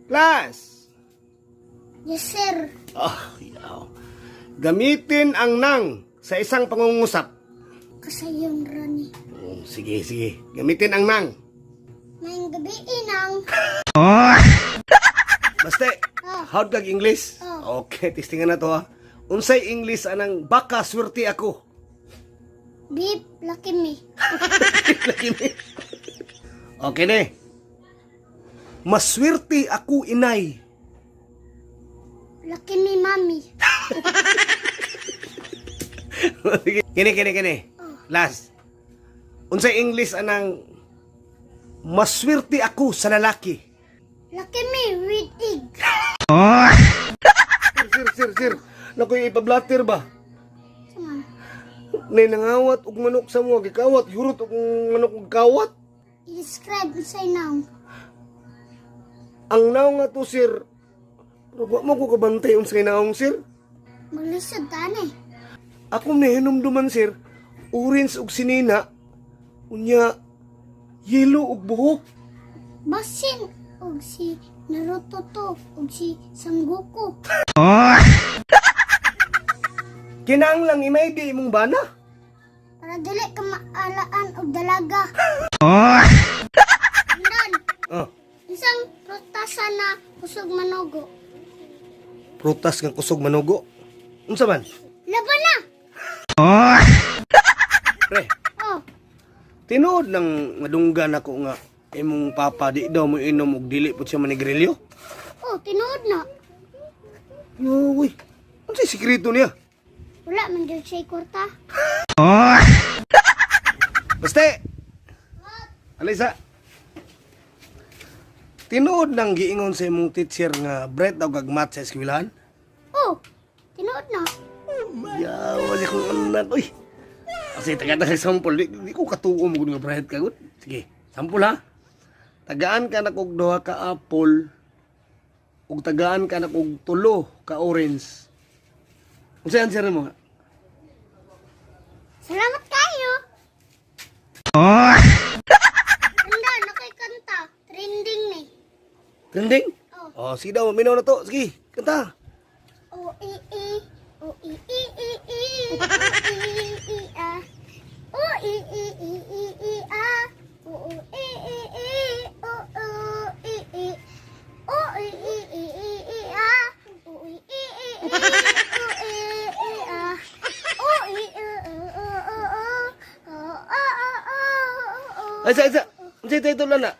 Class. Yes, sir. Oh, yaw. Gamitin ang "nang" sa isang pangungusap. Kasayon rani. Oh, sige, sige. Gamitin ang "nang." Maayong gabii, Nang. Basta, Oh. hawod kag English? Oh. Okay, testingan na to ha. Unsay English anang "baka swerte ako"? Beep, lucky me. Lagi ni. Okay ne. Maswerte ako, inay. Lucky me, mommy. Sige. Kini, kini, kini. Oh. Last. Unsay English anang "maswerte ako sa lalaki"? Lucky me with egg. Sir, sir, sir, sir. Naku, ipablatter ba? Sama. Nay nangawat og manok sa mo, gikawat, yurot og manok og kawat. I-describe unsay nawong. Ang naong nga to, sir. Pero wa mo ko kabantay unsay naong, sir. Maglisod ta ni. Ako nahinumduman, sir, orange og sinina, unya yellow og buhok. Basin og si Naruto to og si Sangoku. Kinahanglang imaydi imong bana. Para dili ka maalaan og dalaga. Andan, Oh, isang protasa na kusog manugo? Prutas nga kusog manugo. Unsa man? Laban na! Pre, Oh, tinuod nang madunggan ako nga imong papa di daw mo inom og dili pud siya manigrilyo. Oh, tinuod na. Uy, unsay sikreto niya? Wala man jud siya kwarta. Baste! Alisa. Tinuod nang giingon sa imong teacher nga bright daw kag math sa eskwelahan? Oh, tinuod na. Yawa si kong anak, uy. Kasi taga-taga sample, di ko katuo mo nga bright ka gud. Sige, sample ha. Tagaan ka na kog duha ka apple ug tagaan ka na kog tulo ka orange. Unsa answer mo? Salamat kayo. Andan, ako'y kanta. Trending ni. Trending? Oh. Oh, sige daw, minaw na to. Sige, kanta. O E E O E E E E O E E A O E E E E E A O O E E E O O E E O E E E E E A O E E E E O E E A O E E O O O O O O O O. Ay, sa, isa. Unsa title na?